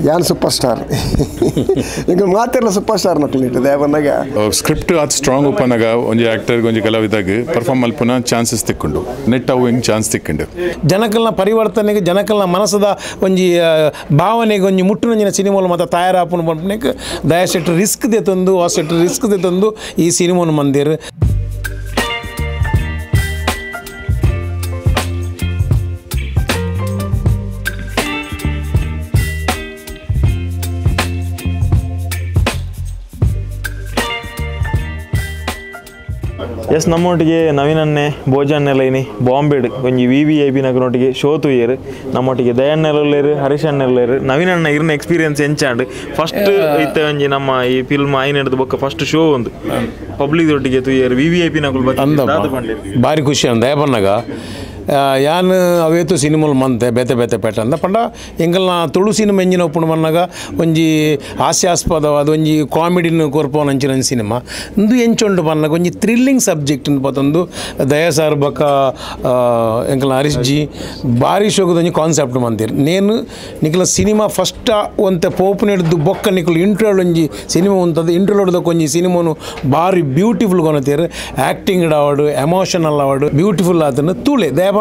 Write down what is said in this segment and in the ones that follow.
ಯಾನ್ super star ಈಗ ಮಾತೆಲ್ಲ ಸೂಪರ್ ಸ್ಟಾರ್ ನಕಲಿಟ್ಟು ದೇವನಾಗ ಸ್ಕ್ರಿಪ್ಟ್ ಅದು ಸ್ಟ್ರಾಂಗ್ ಉಪ್ಪನಾಗ ಒಂಜಿ ಆ್ಯಕ್ಟರ್ಗೆ ಒಂಜಿ ಕಲಾವಿದಾಗ ಪರ್ಫಾರ್ಮ್ ಮಲ್ಪುನ ಚಾನ್ಸಸ್ ತಿಕ್ಕೊಂಡು ನೆಟ್ ಅವು ಹೆಂಗೆ ಚಾನ್ಸ್ ತಿಕ್ಕೊಂಡು ಜನಕಲ್ನ ಪರಿವರ್ತನೆಗೆ ಜನಕಲ್ನ ಮನಸ್ಸದ ಒಂಜಿ ಭಾವನೆಗೆ ಒಂಜಿ ಮುಟ್ಟುನಂಜಿನ ಸಿನಿಮಾಲು ಮತ್ತು ತಯಾರಾಪುನ ಪನ್ಪುನೆಕ್ ದಯಾಶೆಟ್ರು ರಿಸ್ಕ್ ದೆತೊಂದು ಆ ಶೆಟ್ರು ರಿಸ್ಕ್ ದೆತೊಂದು ಈ ಸಿನಿಮಾನು ಮಂದಿರ್. ಎಸ್ ನಮ್ಮೊಟ್ಟಿಗೆ ನವೀನನ್ನೇ ಭೋಜನ್ನೆಲ್ಲ ಇನಿ ಬಾಂಬೆಡ್ ಒಂಜಿ V V I P ನಗರೊಟ್ಟಿಗೆ show ತೂಯೇರು ನಮ್ಮೊಟ್ಟಿಗೆ ದಯನ್ನೆಲ್ಲರು ಹರೀಶನ್ನೆಲ್ಲರು ನವೀನಣ್ಣ ಇರ್ನ ಎಕ್ಸ್ಪೀರಿಯನ್ಸ್ ಎಂಚಾಂಡ್ ಫಸ್ಟ್ ಇತ್ತೆ ಒಂಜಿ ನಮ್ಮ ಈ ಫಿಲ್ಮ್ ಆಯ್ನ ಹಿಡ್ದು ಬೊಕ್ಕ ಫಸ್ಟ್ ಶೋ ಒಂದು ಪಬ್ಲಿಕ್ ಒಟ್ಟಿಗೆ ತೂಯೇರು V V I P ನಗುಲು ಭಾರಿ ಖುಷಿ ಅಂದ ದಯಬನ್ನಾಗ ಯಾನ್ ಅವೇತು ಸಿನಿಮಾಲು ಮಂತೆ ಬೇತೆ ಬೇತೆ ಪೇಟ ಅಂದ ಪಂಡ ಎಂಕಲ್ನ ತುಳು ಸಿನಿಮಾ ಎಂಜಿನ ಒಪ್ಪುಂಡು ಮನ್ನಾಗ ಒಂಜಿ ಹಾಸ್ಯಾಸ್ಪದವಾದ ಒಂಜಿ ಕಾಮಿಡಿನ ಕೊರ್ಪೋನ ಅಂಚಿನ ಸಿನಿಮಾ ಇಂದು ಎಂಚುಂಡು ಪನ್ನಾಗ ಒಂಜಿ ಥ್ರಿಲ್ಲಿಂಗ್ ಸಬ್ಜೆಕ್ಟ್ ಪತ್ತೊಂದು ದಯಾಸಾರ್ ಬೊಕ್ಕ ಎಂಕಲ್ನ ಹರೀಶ್ ಜಿ ಭಾರಿ ಶೋಕದ ಒಂಜಿ ಕಾನ್ಸೆಪ್ಟ್ ಮಂತೀರ್. ನೇನು ನಿಕಲ ಸಿನಿಮಾ ಫಸ್ಟ್ ಒಂತೆ ಪೋಪುನ ಹಿಡ್ದು ಬೊಕ್ಕ ನಿಕಲು ಇಂಟ್ರೋಲ್ ಒಂಜಿ ಸಿನಿಮಾ ಉಂತದ್ದು ಇಂಟ್ರೋಲ್ ಹೊಡ್ದಕ್ಕೆ ಒಂಜಿ ಸಿನಿಮಾನು ಭಾರಿ ಬ್ಯೂಟಿಫುಲ್ ಕೊನತೀರ್. ಆ್ಯಕ್ಟಿಂಗ್ ಆವಡು ಎಮೋಷನಲ್ ಆವಡು ಬ್ಯೂಟಿಫುಲ್ ಆತನು ತೂಳೆ ದಯಬನ್ನ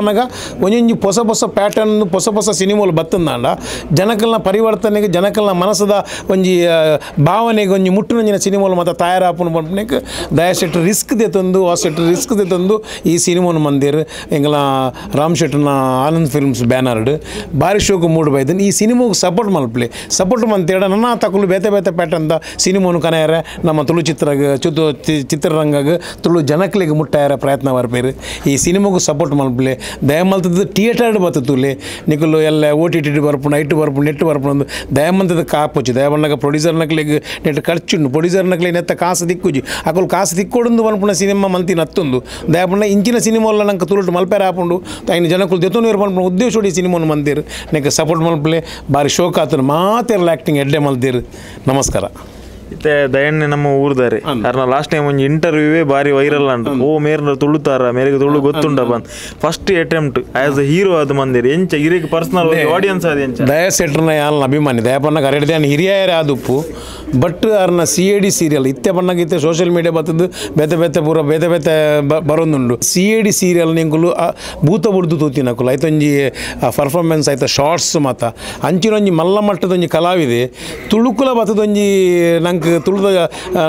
ಒಂಜೊಂಜಿ ಹೊಸ ಹೊಸ ಪ್ಯಾಟರ್ನ್ ಹೊಸ ಹೊಸ ಸಿನಿಮಾಲು ಬತ್ತಂದಾಂಡ ಜನಕಲ್ನ ಪರಿವರ್ತನೆಗೆ ಜನಕಲ್ನ ಮನಸ್ಸದ ಒಂಜಿ ಭಾವನೆಗೆ ಒಂಜಿ ಮುಟ್ಟುನಂಜಿನ ಸಿನಿಮಾಲು ಮತ್ತು ತಯಾರಾಪುನ ಪನ್ಪುನೆಕ್ ದಯಾಶೆಟ್ರು ರಿಸ್ಕ್ ದೆತೊಂದು ಆ ಶೆಟ್ರು ರಿಸ್ಕ್ ದೆತೊಂದು ಈ ಸಿನಿಮಾನು ಮಂದಿರ್. ಎಂಕಲ್ನ ರಾಮ್ ಶೆಟ್ರನ ಆನಂದ್ ಫಿಲ್ಮ್ಸ್ ಬ್ಯಾನರ್ಡ್ ಭಾರಿ ಶೋಕು ಮೂಡು ಬೈದನ್ ಈ ಸಿನಿಮಾಗೆ ಸಪೋರ್ಟ್ ಮಲ್ಪಲೆ ಸಪೋರ್ಟ್ ಮಂತೇಡ ನನ್ನ ತಕುಲು ಬೇತೆ ಬೇತೆ ಪ್ಯಾಟರ್ನ್ದ ಸಿನಿಮಾನು ಕನೆಯರ ನಮ್ಮ ತುಳು ಚಿತ್ರಗ ಚಿತ್ರರಂಗಾಗ ತುಳು ಜನಕ್ಲೆಗ್ ಮುಟ್ಟಾಯರ ಪ್ರಯತ್ನ ಬರ್ಪೇರು. ಈ ಸಿನಿಮಾಗೂ ಸಪೋರ್ಟ್ ಮಲ್ಪಲೆ ದಯಮಲ್ತದ ಥಿಯೇಟರ್ ಬತ್ತು ತುಲೆ ನಿಕುಲು ಎಲ್ಲ O T T ಬರ್ಪುಂಡು ಐಟ್ ಬರ್ಪುಂಡು ನೆಟ್ ಬರ್ಪುಂಡು ದಯಮಂತದ ಕಾಪುಚಿ ದಯಬಣ್ಣಗ ಪ್ರೊಡ್ಯೂಸರ್ ನಕ್ಲೆಗ್ ನೆಟ್ ಖರ್ಚುಂಡು ಪ್ರೊಡ್ಯೂಸರ್ ನಕ್ಲೆ ನೆತ್ತ ಕಾಸು ದಿಕ್ಕುಜಿ ಅಕುಲು ಕಾಸು ದಿಕ್ಕೊಡೊಂದು ಪನ್ಪುನ ಸಿನಿಮಾ ಮಂತಿನ ಹತ್ತೊಂದು ದಯಬಣ್ಣ ಇಂಚಿನ ಸಿನಿಮಾ ನಂಗೆ ತುಳುಟು ಮಲ್ಪೆರ ಆಪುಂಡು ಐನು ಜನಕುಲು ದೆತೊಂದು ಪನ್ಪುನ ಉದ್ದೇಶೋಡಿ ಸಿನಿಮಾನು ಮಂದಿರು ನೆಕ್ ಸಪೋರ್ಟ್ ಮಲ್ಪಲೆ ಭಾರಿ ಶೋಕ ಆತನು ಮಾತೆರ್ಲ ಆ್ಯಕ್ಟಿಂಗ್ ಎಡ್ಡೆ ಮಲ್ತೀರು. ನಮಸ್ಕಾರ. ಇತ್ತೆ ದಯಣ್ಣೆ ನಮ್ಮ ಊರ್ದಾರೆ ಅರ್ನ ಲಾಸ್ಟ್ ಟೈಮ್ ಒಂಜಿ ಇಂಟರ್ವ್ಯೂವೇ ಭಾರಿ ವೈರಲ್ ಅಂಡ್ ಓ ಮೇರ್ನ ತುಳುತಾರ ಮೇರೆಗೆ Tulu ಗೊತ್ತುಂಡ bandh first attempt as a hero ಅದು ಮಂದಿರ ಎಂಚ ಇರಿಗೆ ಪರ್ಸನಲ್ ಆಡಿಯನ್ಸ್ ಅದು ಎಂಚ ದಯಾ ಶೆಟ್ರನ ಯಾನ್ ಅಭಿಮಾನಿ ದಯಾಪನ್ನ ಕರೆಡ್ದೆ ಹಿರಿಯರೇ ಆದುಪ್ಪು but ಅರ್ನ C A D serial ಇತ್ತೆ ಬಣ್ಣಗೆ ಇತ್ತೆ ಸೋಷಿಯಲ್ ಮೀಡಿಯಾ ಬತ್ತದ್ದು ಬೇತೆ ಬೇತೆ ಪೂರ ಬೇತೆ ಬೇತೆ ಬರೋದುಂಡು C A D serial ನಿಂಕುಲು ಭೂತ ಬುಡ್ದು ತೂತಿನಕುಲು ಐತೊಂಜಿ ಪರ್ಫಾರ್ಮೆನ್ಸ್ ಆಯ್ತ ಶಾರ್ಟ್ಸ್ ಮಾತ ಅಂಚಿನೊಂಜಿ ಮಲ್ಲ ಮಟ್ಟದೊಂಜಿ ಕಲಾವಿದೆ ತುಳುಕುಲ ಬತ್ತದೊಂಜಿ ನಂಗೆ ತುಳುದ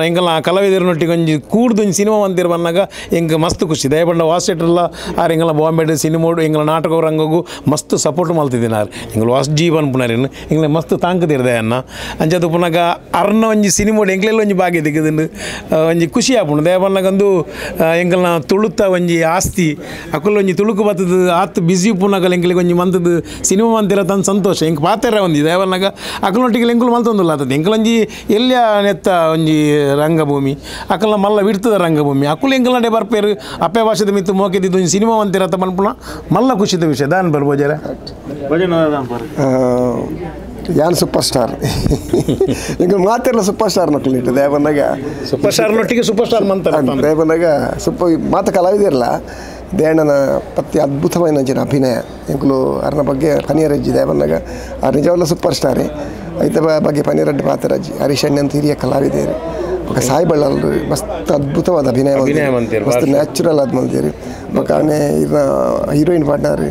ಎಂಕಲ್ನ ಕಲಾವಿದರನೊಟ್ಟಿಗೆ ಒಂಜಿ ಕೂಡ್ದೊಂಜಿ ಸಿನಿಮಾ ಮಂದಿರ ಬಂದಾಗ ಎಂಕ್ ಮಸ್ತ್ ಖುಷಿ. ದಯಪಂಡ ವಾಸೆಟ್ರಲ್ಲ ಆರ್ ಎಂಕಲ್ನ ಬಾಂಬೆಡ್ ಸಿನಿಮೋಡು ಎಂಕಲ್ನ ನಾಟಕ ರಂಗಗೂ ಮಸ್ತ್ ಸಪೋರ್ಟ್ ಮಲ್ತಿದ್ದೀನಿ ಆರ್ ಎಂಕಲ್ ವಾಸ್ ಜೀ ಪನ್ಪುನಾರೇನು ಎಂಕ್ಲೆ ಮಸ್ತ್ ತಾಂಕದಿರ್ದೆ ಅನ್ನ ಅಂಚದ ಪುನಗ ಅರ್ನ ಒಂಜಿ ಸಿನಿಮೋಡು ಎಂಕ್ಲೆಲ್ಲ ಒಂಜಿ ಬಾಗಿ ದಿಕ್ಕದಿಂಡು ಒಂಜಿ ಖುಷಿ ಆಪುಂಡು. ದಯಪನ್ನಗಂದು ಎಂಕಲ್ನ ತುಳುತ್ತ ಒಂಜಿ ಆಸ್ತಿ ಅಕುಲ್ ಒಂಜಿ ತುಳುಕು ಬತ್ತದ ಆತ್ ಬಿಸಿ ಪುನಗಲ್ ಎಂಕ್ಲೆಗ್ ಒಂಜಿ ಮಂತದ್ದು ಸಿನಿಮಾ ಮಂತಿರ ತನ್ನ ಸಂತೋಷ ಎಂಕ್ ಪಾತೆರ ಒಂಜಿ ದಯಪನ್ನಾಗ ಅಕುಲೊಟ್ಟಿಗೆ ಎಂಕುಲು ಮಲ್ತೊಂದುಲ್ಲ ಆತದ ಎಂಕಲೊಂಜಿ ಎಲ್ಲಿಯ ನೆತ್ತ ಒಂಜಿ ರಂಗಭೂಮಿ ಅಕಲ್ನ ಮಲ್ಲ ವಿಡ್ತದ ರಂಗಭೂಮಿ ಅಕುಲು ಎಂಕಲ್ನಡೆ ಬರ್ಪೇರು ಅಪ್ಪೆ ಭಾಷೆದ ಮಿತ್ತು ಮೋಕೆದಿದ್ದು ಒಂಜಿ ಸಿನಿಮಾ ಮಂತಿರತ್ತ ಪನ್ಪುನ ಮಲ್ಲ ಖುಷಿದ ವಿಷಯ ದಾನ್ ಬರ್ಬೋಜರ ಯಾನ್ ಸೂಪರ್ ಸ್ಟಾರ್ ಈಗ ಮಾತೆಲ್ಲ ಸೂಪರ್ ಸ್ಟಾರ್ ನಕಲಿಟ್ಟು ದಯಬನ್ನಾಗ ಸೂಪರ್ ಸ್ಟಾರ್ ನೊಟ್ಟಿಗೆ ಸೂಪರ್ ಸ್ಟಾರ್ ಮಂತಾರೆ ದಯಬನ್ನಾಗ ಸೂಪರ್ ಮಾತ ಕಲಾವಿದಿರಲ್ಲ ದಯಣ್ಣನ ಪತ್ತಿ ಅದ್ಭುತವಾದ ಜನ ಅಭಿನಯ ಎಂಕುಲು ಅರ್ನ ಬಗ್ಗೆ ಪನಿಯರಜ್ಜಿ ದಯಬನ್ನಾಗ ಆ ನಿಜವಲ್ಲ ಸೂಪರ್ ಸ್ಟಾರೇ ಐತ ಬಗ್ಗೆ ಪನಿಯರಡ್ಡಿ ಪಾತ್ರಜ್ಜಿ ಹರೀಶ್ ಅಣ್ಣ ಅಂತ ಹಿರಿಯ ಕಲಾವಿದರು ಬೊಕ ಸಾಯಿ ಬಳ್ಳಾರು ಮಸ್ತ್ ಅದ್ಭುತವಾದ ಅಭಿನಯ ಮಸ್ತ್ ನ್ಯಾಚುರಲ್ ಆದ ಮಂದಿರಿ ಬೊಕ ಆನೆ ಇರ್ನ ಹೀರೋಯಿನ್ ಪಾಡ್ನಾರು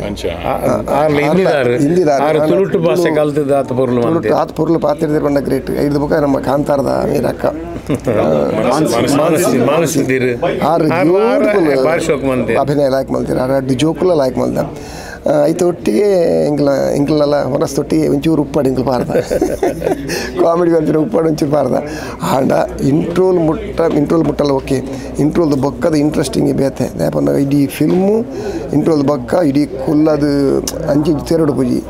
ತುಳುಟು ಭಾಷೆ ಕಲ್ತದ ಆತ ಪೊರ್ಲು ತುಳುಟು ಆತ ಪೊರ್ಲು ಪಾತಿರ್ದಿರ್ ಪಂಡ ಗ್ರೇಟ್ ಐದು ಬೊಕ ನಮ್ಮ ಕಾಂತಾರದ ಮೀರಕ್ಕ ಆರು ಬ್ಯೂಟಿಫುಲ್ ಅಭಿನಯ ಲಾಯ್ಕ್ ಮಲ್ತೀರ ಆರು ಅಡ್ಡು ಜೋಕುಲ ಲಾಯ್ಕ್ ಮಲ್ದ ಐತ ಒಟ್ಟಿಗೆ ಎಂಕ್ಲ ಎಂಕ್ಲೆಲ್ಲ ಹೊರಸ್ತೊಟ್ಟಿಗೆ ಒಂಚೂರು ಉಪ್ಪಾಡು ಎಂಕ್ಲು ಪಾರ್ದ ಕಾಮಿಡಿ ಒಂಚೂರು ಉಪ್ಪಾಡು ಒಂಚೂರು ಪಾರ್ದ ಆಂಡ ಇಂಟ್ರೋಲ್ ಮುಟ್ಟ ಇಂಟ್ರೋಲ್ ಮುಟ್ಟಲ್ಲ ಓಕೆ ಇಂಟ್ರೋಲ್ದು ಬೊಕ್ಕದ ಇಂಟ್ರೆಸ್ಟಿಂಗ್ ಬೇತೆ ಯಾಪಂದಾಗ ಇಡೀ ಫಿಲ್ಮು ಇಂಟ್ರೋಲ್ದು ಬೊಕ್ಕ ಇಡೀ ಕುಲ್ಲದು ಅಂಚಿ ತೆರಡು ಪೂಜಿ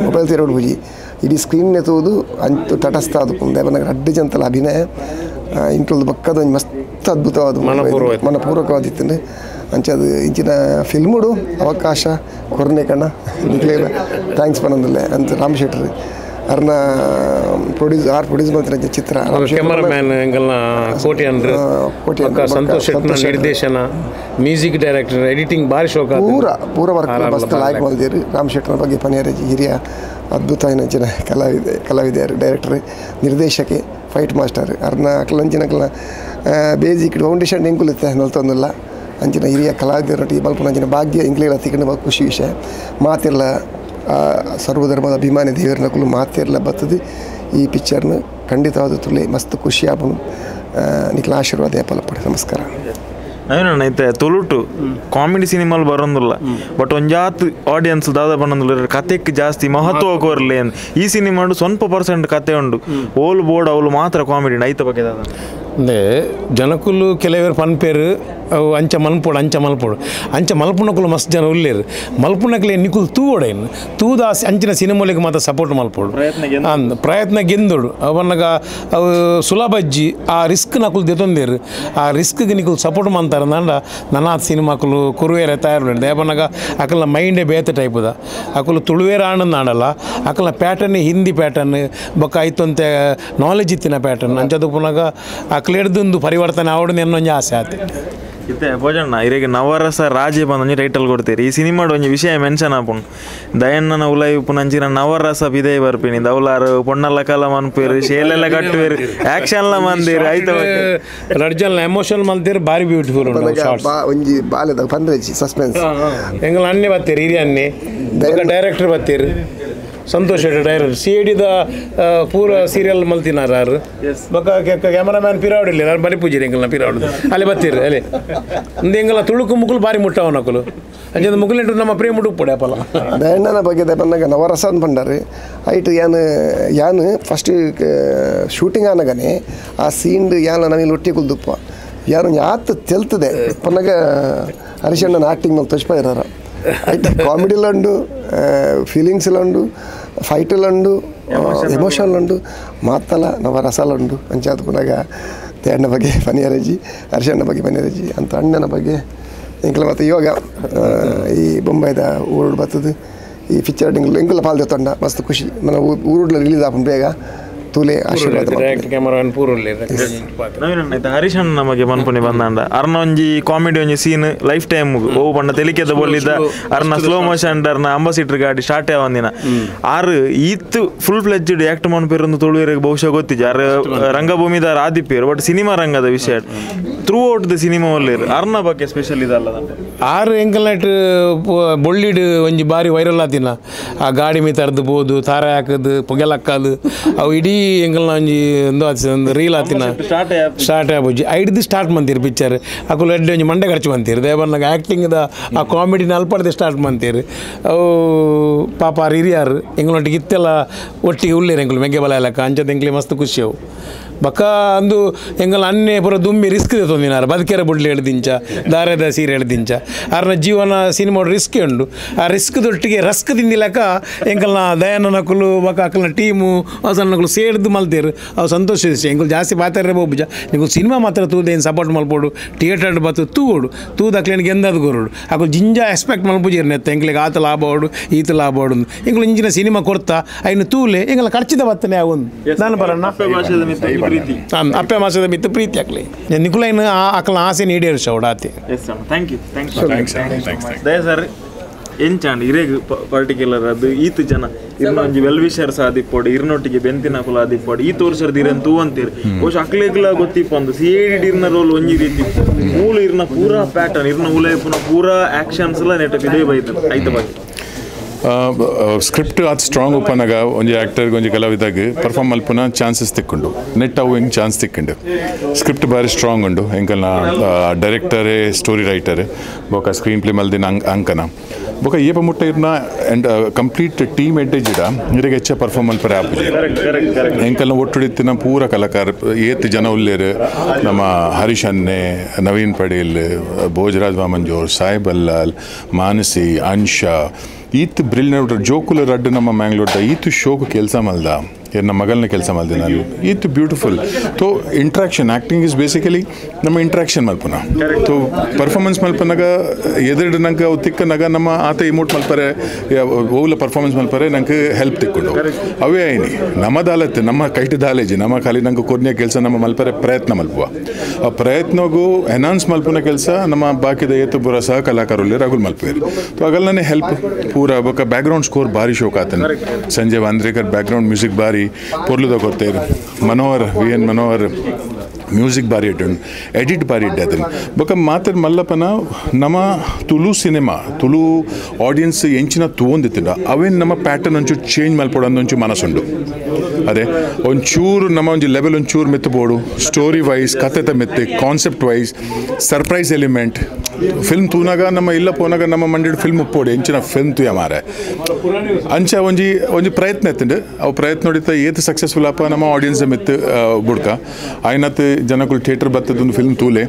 ಮೊಬೈಲ್ ತೆರಡು ಪೂಜಿ ಇಡೀ ಸ್ಕ್ರೀನ್ ತೂದು ಅಂಚು ತಟಸ್ಥ ಅದು ಯಾಪಂದಾಗ ರಡ್ಡು ಜಂತಲ ಅಭಿನಯ ಇಂಟ್ರೋಲ್ದು ಬೊಕ್ಕದ ಒಂಜಿ ಮಸ್ತ್ ಅದ್ಭುತವಾದ ಮನಪೂರ್ವಕವಾದಿತ್ತು ಅಂಚದು ಇಂಚಿನ ಫಿಲ್ಮುಡು ಅವಕಾಶ ಕೊರ್ನೆ ಕಣ್ಣ ನಿಕ್ಲೇನ thanks ಪನಂದಲ್ಲೇ ಅಂತ ರಾಮ್ ಶೆಟ್ರ್ ಅರ್ನ produce R produce ಮಲ್ತಿನ ಚಿತ್ರ ಕ್ಯಾಮರಾಮ್ಯಾನ್ ಎಂಕಲ್ನ ಕೋಟಿ ಅಂದ್ರೆ ಸಂತೋಷ್ ಶೆಟ್ನ ನಿರ್ದೇಶನ music director editing ಭಾರಿ ಶೋಕ ಪೂರ ಪೂರ ವರ್ಕ್ ಮಸ್ತ್ ಲಾಯ್ಕ್ ಮಲ್ದೇರು ರಾಮ್ ಶೆಟ್ರನ ಬಗ್ಗೆ ಪನಿಯರಜಿ ಹಿರಿಯ ಅದ್ಭುತ ಅಂಚಿನ ಕಲಾವಿದೆಯರು ಡೈರೆಕ್ಟರ್ ನಿರ್ದೇಶಕೆ ಫೈಟ್ ಮಾಸ್ಟರ್ ಅರ್ನ ಅಕ್ಲಂಚಿನ ಅಕ್ಲ ಬೇಸಿಕ್ ಫೌಂಡೇಶನ್ ಎಂಕುಲಿತ್ತೆ ನಲ್ತೊಂದಿಲ್ಲ ಅಂಚಿನ ಹಿರಿಯ ಕಲಾವಿದರೊಟ್ಟಿಗೆ ಮಲ್ಪುನ ಅಂಚಿನ ಭಾಗ್ಯ ಎಂಕ್ಲೆಗ್ಲ ತಿಕ್ಕುಂಡು ಖುಷಿ ವಿಷಯ ಮಾತಿರ್ಲ ಸರ್ವಧರ್ಮದ ಅಭಿಮಾನಿ ದೇವರನಕುಲು ಮಾತಿರ್ಲ ಬರ್ತದೆ ಈ ಪಿಕ್ಚರ್ನ ಖಂಡಿತವಾದ ತುಳಿ ಮಸ್ತ್ ಖುಷಿ ಆಪುಂಡು ನಿಕ್ಲ ಆಶೀರ್ವಾದ ಪಲಪಡೆ ನಮಸ್ಕಾರ. ನವೀನಣ್ಣ ಐತೆ ತುಳುಟು ಕಾಮಿಡಿ ಸಿನಿಮಾಲ್ ಬರೋದಿಲ್ಲ ಬಟ್ ಒಂಜಾತ್ ಆಡಿಯನ್ಸ್ ದಾದ ಬನ್ನೊಂದಿಲ್ಲ ಕತೆಕ್ ಜಾಸ್ತಿ ಮಹತ್ವ ಕೋರ್ಲೆ ಈ ಸಿನಿಮಾ ಸ್ವಲ್ಪ ಪರ್ಸೆಂಟ್ ಕತೆ ಉಂಡು ಓಲ್ ಬೋರ್ಡ್ ಅವಳು ಮಾತ್ರ ಕಾಮಿಡಿ ಐತ ಬಗ್ಗೆ ದಾದ ಅಂದರೆ ಜನಕುಲು ಕೆಲವರು ಪನ್ಪೇರು ಅವು ಅಂಚ ಮಲ್ಪೋಡು ಅಂಚ ಮಲ್ಪೋಡು ಅಂಚ ಮಲ್ಪುನಕುಲು ಮಸ್ತ್ ಜನ ಉಲ್ಲೇರು ಮಲ್ಪುನಕುಲೆ ನಿಕುಲು ತೂವೊಡೈನು ತೂದ ಅಂಚಿನ ಸಿನಿಮಾಲಿಗೆ ಮಾತ್ರ ಸಪೋರ್ಟ್ ಮಲ್ಪೋಡು ಅಂದ್ ಪ್ರಯತ್ನ ಗೆಂದೋಡು ಅವನ್ನಾಗ ಅವು ಸುಲಭಜ್ಜಿ ಆ ರಿಸ್ಕ್ ನಕುಲು ದೆತೊಂದೇರು ಆ ರಿಸ್ಕ್ಗೆ ನಿಕುಲು ಸಪೋರ್ಟ್ ಮಾಡ್ತಾರೆ ಅಂದ ನನ್ನ ಸಿನಿಮಾಕುಲು ಕುರುವೇರೆ ತಯಾರು ದಯಪನ್ನಾಗ ಅಕಲ್ನ ಮೈಂಡೇ ಬೇತೆ ಟೈಪುದ ಅಕುಲು ತುಳುವೇರ ಆನಂದ ಆಡಲ್ಲ ಅಕಲ್ನ ಪ್ಯಾಟರ್ನ್ ಹಿಂದಿ ಪ್ಯಾಟರ್ನ್ ಬೊಕ್ಕ ಐತೊಂತೆ ನಾಲೆಜ್ ಇತ್ತಿನ ಪ್ಯಾಟರ್ನ್ ಅಂಚದು ಪುನಗ ಅಕ್ಲೆಡ್ದೊಂದು ಪರಿವರ್ತನೆ ಆವಡು ಎನ್ನೊಂಜಿ ಆಸೆ ಆತೆ. ಇತ್ತೆ ಭೋಜಣ್ಣ ಇರೆಗೆ ನವರಸ ರಾಜೆ ಬಂದೊಂಜಿ ಟೈಟಲ್ ಕೊಡ್ತೀರಿ ಈ ಸಿನಿಮಾಡ್ ಒಂಜಿ ವಿಷಯ ಮೆನ್ಷನ್ ಆಪುಂಡು ದಯಣ್ಣನ ಉಲೈ ಉಪ್ಪುನಂಚಿನ ನವರಸ ಬಿದೈ ಬರ್ಪಿನಿ ದೌಲಾರು ಪೊಣ್ಣಲ್ಲ ಕಾಲ ಮನ್ಪೇರು ಶೇಲೆಲ್ಲ ಕಟ್ಟುವೇರು ಆಕ್ಷನ್ಲ ಮಂದಿರು ಆಯ್ತು ರಡ್ಜನ್ ಎಮೋಷನ್ ಮಂದಿರು ಭಾರಿ ಬ್ಯೂಟಿಫುಲ್ ಒಂಜಿ ಬಾಲೆದ ಪಂದ್ರೆಜಿ ಸಸ್ಪೆನ್ಸ್ ಎಂಗಲ ಅನ್ನೆ ಬತ್ತೀರಿ ಹಿರಿಯ ಅನ್ನೆ ಡೈರೆಕ್ಟರ್ ಬತ್ತೀರಿ ಸಂತೋಷ್ ಡೈರೆಕ್ಟರ್ ಸಿ ಡಿದ ಪೂರ ಸೀರಿಯಲ್ ಮಲ್ತಿನಾರು ಬೊಕ್ಕ ಕ್ಯಾಮರಾಮ್ಯಾನ್ ಪಿರಾವಡಿಲ್ಲ ನಾನು ಬರಿ ಪೂಜೆ ಎಂಗಲ್ನ ಪಿರಾವಡು ಅಲ್ಲಿ ಬತ್ತೀರಿ ಅಲ್ಲಿ ಒಂದು ಎಂಗಲ ತುಳುಕು ಮುಕುಲು ಭಾರಿ ಮುಟ್ಟವನಕುಲು ಅಂಚೆ ಮುಗುಲೆಂಟು ನಮ್ಮ ಪ್ರೇಮ ಉಡುಪುಡೆ ಅಪ್ಪಲ. ದಯಣ್ಣನ ಬಗ್ಗೆ ಬಂದಾಗ ನವರಸ ಅಂತ ಬಂಡಾರೆ ಐಟ್ ಯಾನ್ ಯಾನ್ ಫಸ್ಟ್ ಶೂಟಿಂಗ್ ಆನಗನೆ ಆ ಸೀನ್ ಯಾನ್ ನಮಗೆ ಲೊಟ್ಟಿ ಕುಲ್ದುಪ್ಪ ಯಾರು ಆತು ತೆಲ್ತದೆ ಪನ್ನಗ ಹರಿಶಣ್ಣನ ಆ್ಯಕ್ಟಿಂಗ್ ಮೇಲೆ ತೊಚ್ಪ ಇರೋರ ಐಟ್ ಕಾಮಿಡಿಲ ಉಂಡು ಫೀಲಿಂಗ್ಸ್ಲ ಉಂಡು ಫೈಟಲ್ಲ ಉಂಡು ಎಮೋಷನ್ ಉಂಡು ಮಾತಲ್ಲ ನವರಸಲ ಉಂಡು ಅಂಚಾದ ಪುನಗ ದಯಣ್ಣ ಬಗ್ಗೆ ಪನಿಯರಜಿ ಹರಿಶಣ್ಣ ಬಗ್ಗೆ ಪನಿಯರಜಿ ಅಂತ ಅಣ್ಣನ ಬಗ್ಗೆ ಎಂಕಲ ಮತ್ತು ಇವಾಗ ಈ ಬೊಂಬೈದ ಊರುಡು ಬರ್ತದೆ ಈ ಪಿಕ್ಚರ್ ಎಂಕುಲ ಎಂಕುಲ ಪಾಲ್ದೆ ತೊಂಡ ಮಸ್ತ್ ಖುಷಿ మన ಊರುಡ್ಲ ರಿಲೀಸ್ ಆಪುಂಡು ಬೇಗ ತೂಲೆ ಆಶೀರ್ವಾದ ಕ್ಯಾಮರಾಮನ್ ಪೂರುಲ್ಲೆ ನವೀನಣ್ಣ ಹರೀಶಣ್ಣ ನಮಗೆ ಮನ್ಪುನಿ ಬಂದಾಂಡ ಅರ್ನ ಒಂಜಿ ಕಾಮಿಡಿ ಒಂಜಿ scene life time ಓ ಬಣ್ಣ ತೆಲಿಕೆದ ಬೊಲ್ಲಿದ್ದ ಅರ್ನ ಸ್ಲೋ ಮೋಷನ್ ಅರ್ನ ಅಂಬಾಸಿಡರ್ ಗಾಡಿ ಸ್ಟಾರ್ಟ್ ಆವಂದಿನ ಆರು ಈತ್ full fledged act ಮನ್ಪೇರೊಂದು ತುಳುವೆರೆಗ್ ಬಹುಶಃ ಗೊತ್ತಿಜ್ಜಿ ಆರ್ ರಂಗಭೂಮಿದಾರ ಆದಿಪ್ಪೇರು ಬಟ್ ಸಿನಿಮಾ ರಂಗದ ವಿಷಯ through out the cinema ಒಲ್ಲೇರು ಅರ್ನ ಬಗ್ಗೆ ಸ್ಪೆಷಲ್ ಇದಲ್ಲ ಆರು ಎಂಕಲ್ನೈಟ್ ಬೊಳ್ಳಿಡ್ ಒಂಜಿ ಬಾರಿ ವೈರಲ್ ಆತಿನ ಆ ಗಾಡಿ ಮೀ ತರ್ದು ಬೋದು ತಾರ ಹಾಕದು ಪೊಗೆಲಕ್ಕದು ಅವು ಇಡೀ ಎಂಕಲ್ನ ಒಂಜಿ ಒಂದು ರೀಲ್ ಆತಿನ ಸ್ಟಾರ್ಟ್ ಆಪುಜಿ ಐಡ್ದು ಸ್ಟಾರ್ಟ್ ಮಂತೀರು ಪಿಕ್ಚರ್ ಅಕುಲು ಎಡ್ಡೆ ಒಂಜಿ ಮಂಡೆ ಖರ್ಚು ಮಂತೀರು ದೇವರ್ನಾಗ ಆ್ಯಕ್ಟಿಂಗ್ದ ಆ ಕಾಮಿಡಿನ ಅಲ್ಪಡ್ದೆ ಸ್ಟಾರ್ಟ್ ಮಂತೀರು ಅವು ಪಾಪ ಆರು ಹಿರಿಯಾರು ಎಂಗ್ಲೊಟ್ಟಿಗೆ ಇತ್ತೆಲ್ಲ ಒಟ್ಟಿಗೆ ಉಳ್ಳೇರು ಎಂಕುಲು ಮೆಗ್ಗೆ ಬಲ ಇಲ್ಲಕ್ಕ ಅಂಚದ ಎಂಕ್ಲೆ ಮಸ್ತ್ ಖುಷಿ ಅವು ಬಕ್ಕ ಅಂದು ಎಂಗಲ ಅನ್ನೆ ಪೂರ ದುಮ್ಮಿ ರಿಸ್ಕ್ ತೊಂದಿನಾರ ಬದುಕೆರ ಬುಡ್ಲಿ ಎಳ್ದಿಂಚ ದಾರದ ಸೀರೆ ಎಳ್ದಿಂಚ ಆರ್ನ ಜೀವನ ಸಿನಿಮಾ ರಿಸ್ಕ್ ಉಂಡು ಆ ರಿಸ್ಕ್ ದೊಟ್ಟಿಗೆ ರಸ್ಕ್ ತಿಂದಿಲಕ್ಕ ಎಂಕಲ್ನ ದಯಾನನಕುಲು ಬಕ್ಕ ಅಕಲ್ನ ಟೀಮು ಹೊಸನಕುಲು ಸೇರ್ದು ಮಲ್ತೇರು ಅವು ಸಂತೋಷ ಎಂಕುಲು ಜಾಸ್ತಿ ಪಾತಾರೆ ಬೋಬುಜ ನಿಂಗೆ ಸಿನಿಮಾ ಮಾತ್ರ ತೂದೇನು ಸಪೋರ್ಟ್ ಮಲ್ಪೋಡು ಥಿಯೇಟರ್ ಬತ್ತು ತೂವೋಡು ತೂದಕ್ಲೇನು ಗೆಂದದ ಗೊರಡು ಅಕುಲು ಜಿಂಜ ಎಕ್ಸ್ಪೆಕ್ಟ್ ಮಲ್ಪುಜೇರು ನೆತ್ತ ಎಂಕ್ಲಿಗೆ ಆತ ಲಾಭ ಓಡು ಈತ ಲಾಭ ಓಡು ಎಂಕುಲು ಇಂಚಿನ ಸಿನಿಮಾ ಕೊರ್ತಾ ಐನು ತೂಲೆ ಎಂಕಲ ಖರ್ಚಿದ ಬತ್ತನೆ ಅವೊಂದು ನಾನು ಬರಣ್ಣ ಅಪ್ಪೆ ಮಾಸದ ಮಿತ್ತು ಪ್ರೀತಿ ಆಗಲಿ ನಿಕುಲೈನ್ ಅಕಲ ಆಸೆ ಈಡೇರಿಸ ಆತೆ. Thank you thank you Daya sir ಎಂಚಾಂಡ್ ಇರೇಗ್ particular ಅದು ಈತ ಜನ ಇರ್ನ ಒಂಜಿ ವೆಲ್ ವಿಷರ್ಸ್ ಆದಿಪ್ಪೋಡು ಇರ್ನೊಟ್ಟಿಗೆ ಬೆಂತಿನ ಕುಲ ಆದಿಪ್ಪೋಡು ಈ ತೋರ್ಸರ್ದು ಇರನ್ ತೂವಂತೀರಿ ಬಹುಶಃ ಅಕ್ಲೆಗ್ಲ ಗೊತ್ತಿಪ್ಪಂದು C I D ಇರ್ನ ರೋಲ್ ಒಂಜಿ ರೀತಿ ಮೂಲ ಇರ್ನ ಪೂರಾ ಪ್ಯಾಟರ್ನ್ ಇರ್ನ ಉಲೈಪುನ ಪೂರಾ ಆಕ್ಷನ್ಸ್ ಎಲ್ಲ ನೆಟ್ ಇದೇ ಬೈತ ಐತ ಬಗ್ಗೆ ಸ್ಕ್ರಿಪ್ಟ್ ಅದು ಸ್ಟ್ರಾಂಗ್ ಉಪ್ಪನಾಗ ಒಂಜಿ ಆ್ಯಕ್ಟರ್ಗೆ ಒಂಜಿ ಕಲಾವಿದಾಗ ಪರ್ಫಾರ್ಮ್ ಮಲ್ಪುನ ಚಾನ್ಸಸ್ ತಿಕ್ಕೊಂಡು ನೆಟ್ ಅವು ಹೆಂಗೆ ಚಾನ್ಸ್ ತಿಕ್ಕೊಂಡು ಸ್ಕ್ರಿಪ್ಟ್ ಭಾರಿ ಸ್ಟ್ರಾಂಗ್ ಉಂಡು ಎಂಕಲ್ನ ಡೈರೆಕ್ಟರೇ ಸ್ಟೋರಿ ರೈಟರ್ ಬೊಕ ಸ್ಕ್ರೀನ್ ಪ್ಲೇ ಮಲ್ದಿನ ಅಂಕನ ಬೊಕ ಏಪ ಮುಟ್ಟ ಇರ್ನ and complete team ಎಡ್ಡೆಜಿಡ ಇರೆಗೆ ಹೆಚ್ಚ ಪರ್ಫಾರ್ಮ್ ಮಲ್ಪರೆ ಆಪುಜಿ ಎಂಕಲ್ನ ಒಟ್ಟುಡಿತ್ತಿನ ಪೂರ ಕಲಾಕಾರ ಏತ್ ಜನ ಉಲ್ಲೇರು ನಮ್ಮ ಹರೀಶ್ ಅನ್ನೆ ನವೀನ್ ಪಡೇಲ್ ಭೋಜರಾಜ್ ವಾಮಂಜೋರ್ ಸಾಯಿಬ್ ಅಲ್ಲಾಲ್ ಮಾನಸಿ ಅನ್ಶಾ ಈತ್ ಬ್ರಿಲ್ ಜೋಕುಲ ರಡ್ಡು ನಮ್ಮ ಮ್ಯಾಂಗ್ಳೂರ್ದ ಈತು ಶೋಕ್ ಕೆಲಸ ಮಲ್ದ ಎನ್ನ ಮಗಲ್ನ ಕೆಲಸ ಮಲ್ದಿನ ಇತ್ತು beautiful. So interaction acting is basically ನಮ್ಮ ಇಂಟ್ರಾಕ್ಷನ್ ಮಲ್ಪುನ. ತೋ ಪರ್ಫಾರ್ಮೆನ್ಸ್ ಮಲ್ಪನಾಗ ಎದುರು ನಂಗೆ ಅವು ತಿಕ್ಕನಾಗ ನಮ್ಮ ಆತ ಇಮೋಟ್ ಮಲ್ಪರೆ ಓಲ ಪರ್ಫಾರ್ಮೆನ್ಸ್ ಮಲ್ಪರೆ ನಂಗೆ ಹೆಲ್ಪ್ ತಿಕ್ಕೊಂಡು ಅವೇ ಐನಿ ನಮ್ಮ ದಾಲತ್ತೆ ನಮ್ಮ ಕೈಟ್ ದಾಲೇಜಿ ನಮ್ಮ ಖಾಲಿ ನಂಗೆ ಕೊರ್ನಿಯ ಕೆಲಸ ನಮ್ಮ ಮಲ್ಪರೆ ಪ್ರಯತ್ನ ಮಲ್ಪುವ ಆ ಪ್ರಯತ್ನಗೂ ಎನ್ಹಾನ್ಸ್ ಮಲ್ಪುನ ಕೆಲಸ ನಮ್ಮ ಬಾಕಿದ ಏತು ಬುರ ಸಹ ಕಲಾಕಾರಲ್ಲಿ ರಘುಲ್ ಮಲ್ಪೇರು. ಸೊ ಆಗಲ್ನೇ ಹೆಲ್ಪ್ ಪೂರ ಬೊಕ ಬ್ಯಾಕ್ಗ್ರೌಂಡ್ ಸ್ಕೋರ್ ಭಾರಿ ಶೋಕ್ ಆತನ ಸಂಜಯ್ ವಾಂದ್ರೇಕರ್ ಬ್ಯಾಕ್ಗ್ರೌಂಡ್ ಮ್ಯೂಸಿಕ್ ಭಾರಿ ಪೊರ್ಲುದ ಕೊರ್ತೇರು ಮನೋಹರ್ ವಿ ಎನ್ ಮನೋಹರ್ ಮ್ಯೂಸಿಕ್ ಭಾರಿ ಇಟ್ಟು ಎಡಿಟ್ ಭಾರಿ ಇಡ್ಡೆ ಅದನ್ನು ಬೊಕ ಮಾತ್ರ ಮಲ್ಲಪ್ಪನ ನಮ್ಮ ತುಳು ಸಿನಿಮಾ ತುಳು ಆಡಿಯನ್ಸ್ ಎಂಚಿನ ತೂವೊಂದಿತ್ತಿಂಡ ಅವೇನು ನಮ್ಮ ಪ್ಯಾಟರ್ನ್ ಒಂಚೂರು ಚೇಂಜ್ ಮಲ್ಪೊಡು ಅಂದೊಂಚು ಮನಸ್ಸುಂಡು. ಅದೇ ಒಂಚೂರು ನಮ್ಮ ಒಂಜಿ ಲೆವೆಲ್ ಒಂಚೂರು ಮೆತ್ತು ಬೋಡು ಸ್ಟೋರಿ ವೈಸ್ ಕತೆತ ಮೆತ್ತೆ concept wise surprise element film ತೂನಾಗ ನಮ್ಮ ಇಲ್ಲ ಪೋನಾಗ ನಮ್ಮ ಮಂಡಿಡ್ ಫಿಲ್ಮ್ ಉಪ್ಪೋಡು ಎಂಚಿನ ಫಿಲ್ಮ್ ತೂಯ ಮಾರೆ ಅಂಚ ಒಂಜಿ ಒಂಜಿ ಪ್ರಯತ್ನ ಎತ್ತಂಡು ಅವು ಪ್ರಯತ್ನ ನೋಡಿತ ಏತ್ ಸಕ್ಸಸ್ಫುಲ್ ಅಪ್ಪ ನಮ್ಮ ಆಡಿಯನ್ಸ್ ಮೆತ್ತು ಬುಡ್ಕ ಆಯ್ನತ್ ಜನಕುಲು ಥಿಯೇಟರ್ ಬತ್ತದೊಂದು ಫಿಲ್ಮ್ ತೂಲೆ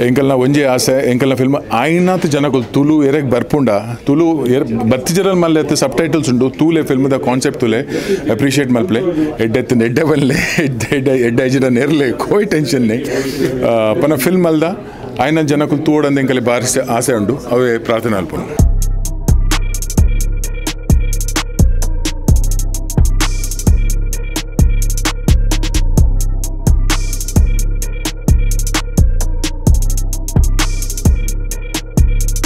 ಎಂಕಲ್ನ ಒಂಜಿ ಆಸೆ ಎಂಕಲ್ನ ಫಿಲ್ಮ್ ಆಯ್ನಾತ್ ಜನಕುಲು ತುಳು ಎರೆಗ್ ಬರ್ಪುಂಡ ತುಳು ಎರ್ ಬತ್ತಿಜರಲ್ ಮಲ್ಲೆ ಸಬ್ ಟೈಟಲ್ಸ್ ಉಂಡು ತೂಲೆ ಫಿಲ್ಮ್ದ ಕಾನ್ಸೆಪ್ಟ್ ತೂಲೆ ಅಪ್ರಿಷಿಯೇಟ್ ಮಲ್ಪ್ಲೆ ಎಡ್ಡೆತ್ತಿನ ಎಡ್ಡೆ ಬಲ್ಲೆ ಎಡ್ಡೆ ಎಡ್ಡೆ ಎಡ್ಡೆ ಐಜಿನ ನೆರ್ಲೆ ಕೋಯ್ ಟೆನ್ಷನ್ ಪನ ಫಿಲ್ಮ್ ಅಲ್ದ ಆಯ್ನ ಜನಕುಲು ತೂಡಂದ ಎಂಕಲೆ ಬಾರಿ ಆಸೆ ಉಂಡು ಅವೇ ಪ್ರಾರ್ಥನೆ ಅಲ್ಪುಂಡು.